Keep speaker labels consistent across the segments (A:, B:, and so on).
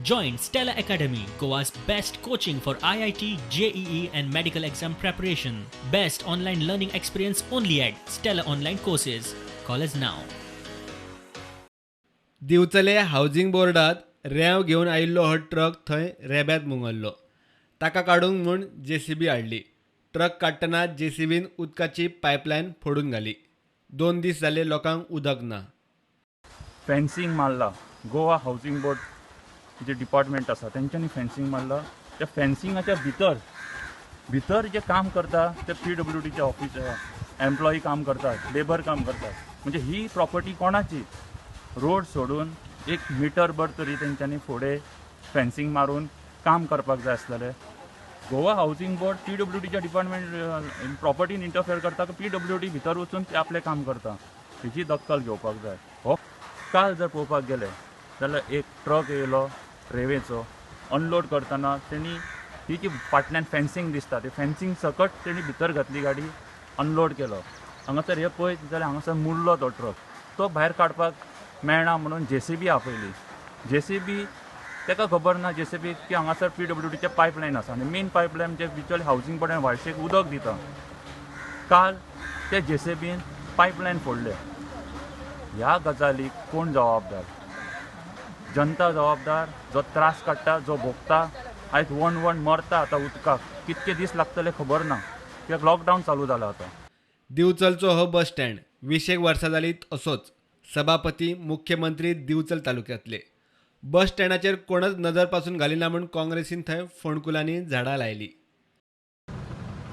A: Join Stella Academy, Goa's best coaching for IIT, JEE, and medical exam preparation. Best online learning experience only at Stella Online Courses. Call us now.
B: Divchale housing बोर्डात रेंव घेवन आयिल्लो हो truck थंय रेब्यांत मुंगरलो. ताका काडूंक म्हूण JCB हाडली. ट्रक काडटना जेसीबीन उदकाची पायपलायन फोडून घाली. 2 दीस जाले लोकांक उदक ना.
C: फेन्सिंग मारला. गोवा हावसिंग बोर्ड जे डिपार्टमेंट आसा तेंच्यांनी फेन्सिंग मारला. त्या फेन्सिंगाच्या भितर भितर जे काम करता ते पीडब्ल्यूडीचे ऑफिस एम्प्लॉई काम करतात, लेबर काम करतात. म्हणजे ही प्रॉपर्टी कोणाची? रोड सोडून एक मिटरभर तरी तेंच्यांनी फुडें फेन्सिंग मारून काम करपाक जाय आसलेलें. गोवा हावसिंग बोर्ड पीडब्ल्यूडीच्या डिपार्टमेंट प्रॉपर्टीन इंटरफेअर करता, पीडब्ल्यूडी भितर वचून ते आपलें काम करता, हेची दखल घेवपाक जाय. हो काल जर पळोवपाक गेले जाल्यार एक ट्रक येयलो रेंवेचो, अनलोड करतना तेणी ही जी फाटल्यान फेन्सिंग दिसता ती फेन्सिंग सकट तेणी भितर घातली गाडी, अनलोड केलो. हांगासर हे पळयत जाल्यार हांगासर मुरलो तो ट्रक. तो भायर काडपाक मेळना म्हणून जेसीबी आपयली. जेसीबी ताका खबर ना जेसीबी की हांगासर पीडब्ल्यूडीचे पायपलायन आसा आनी मेन पायपलायन जे बिचोले हावसिंग बोर्डान व्हाळशेक उदक दिता. काल ते जेसीबीन पायपलायन फोडले. ह्या गजालीक कोण जबाबदार? जनता जबाबदार, जो त्रास काडटा, जो भोगता. आयज वण वण मरता आतां उदकाक. कितके दीस लागतले खबर ना, कित्याक लॉकडावन चालू जाला आतां.
B: दिवचलचो हो बस स्टँड 20 वर्सां जाली असोच. सभापती, मुख्यमंत्री दिवचल तालुक्यांतले. बस स्टँडाचेर कोणच नजर पासून घालिना म्हूण काँग्रेसीन थंय फोंडकुलांनी झाडां लायली.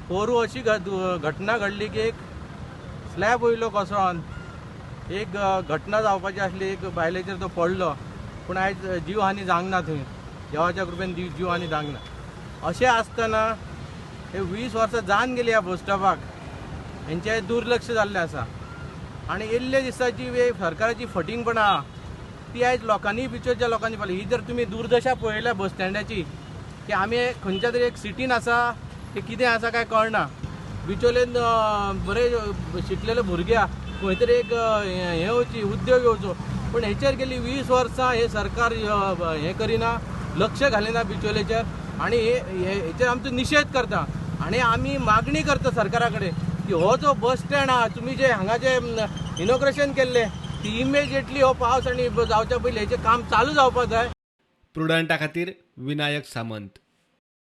D: पोरूं अशी घटना घडली की एक स्लॅब वयलो कोसळोन एक घटना जावपाची आसली. एक बायलेचेर तो पडलो, पूण आयज जीवहानी जावंक ना थंय, देवाच्या कृपेन जीवहानी जावंक ना. अशें आसतना हे 20 वर्सां जावन गेली ह्या बस स्टॉपाक, हेंचें दुर्लक्ष जाल्लें आसा. आनी येयल्ले दिसाची सरकाराची फटींगपणां आहा ती आयज लोकांनी, बिचोलच्या लोकांनी पळयली. ही जर तुमी दुर्दशा पळयल्या बस स्टँडाची की आमी खंयच्या तरी एक सिटीन आसा की कितें आसा काय कळना. बिचोलेन बरे शिकलेले भुरगे आहा, खंय तरी एक हें येवची, उद्योग येवचो, पूण हेचेर गेली 20 वर्सां हे सरकार हें करिना, लक्ष घालिना बिचोलेचेर. आनी हेचेर आमचो निशेध करता आनी आमी मागणी करता सरकारा कडेन की हो जो बस स्टँड आहा, तुमी जे हांगा जे इनॉग्रेशन केल्लें ती इमिजिएटली हो पावस आनी जावच्या पयलीं हेचें काम चालू जावपाक जाय.
B: प्रुडंटा खातीर विनायक सामंत.